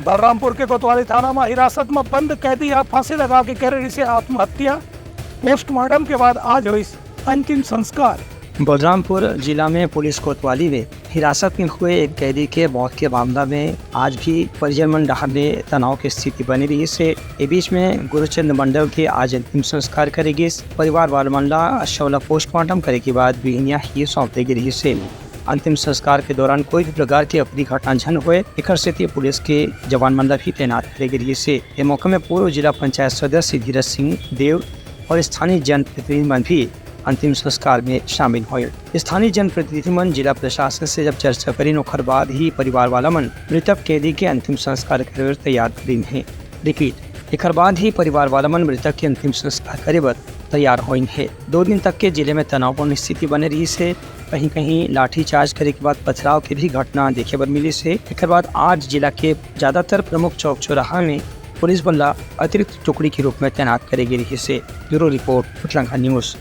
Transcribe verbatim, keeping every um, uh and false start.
बलरामपुर के कोतवाली थाना म हिरासत म बंद कैदी ह फांसी लगा के करे रिहिसे आत्महत्या। पोस्टमार्टम के बाद आज होइस अंतिम संस्कार। बलरामपुर जिला में पुलिस कोतवाली में हिरासत में हुए एक कैदी के मौत के मामला में आज भी परिजन मन डहार ले तनाव के स्थिति बने रहिसे। ए बीच में गुरुचंद मंडल के आज अंतिम संस्कार करे गिस। परिवार वाला मन ला शव ला पोस्टमार्टम करे के बाद बिहनिया ही सौंप दे गे रहिसे। अंतिम संस्कार के दौरान कोई भी प्रकार के अप्रिय घटना झन होए, एकर सेती पुलिस के जवान मन ला भी तैनात करे गे रहिसे। ए मौका में पूर्व जिला पंचायत सदस्य धीरज सिंह देव और स्थानीय जनप्रतिनिधि मन भी अंतिम संस्कार में शामिल होए। स्थानीय जनप्रतिनिधि मन जिला प्रशासन से जब चर्चा करिन, ओखर बाद ही परिवार वाला मन मृतक कैदी के अंतिम संस्कार करे बर तैयार करिन हे। रिपीट, एखर बाद ही परिवार वाला मन मृतक के अंतिम संस्कार करे बर तैयार होइन हे। दो दिन तक के जिले में तनावपूर्ण स्थिति बने रहिसे। कहीं-कहीं लाठीचार्ज करे के बाद पथराव के भी घटना देखे बर मिलिस हे। एखर बाद आज जिला के ज्यादातर प्रमुख चौक चौराहा में पुलिस बल ला अतिरिक्त टुकड़ी के रूप में तैनात करे गे रहिसे। Bureau report, Utlangha news.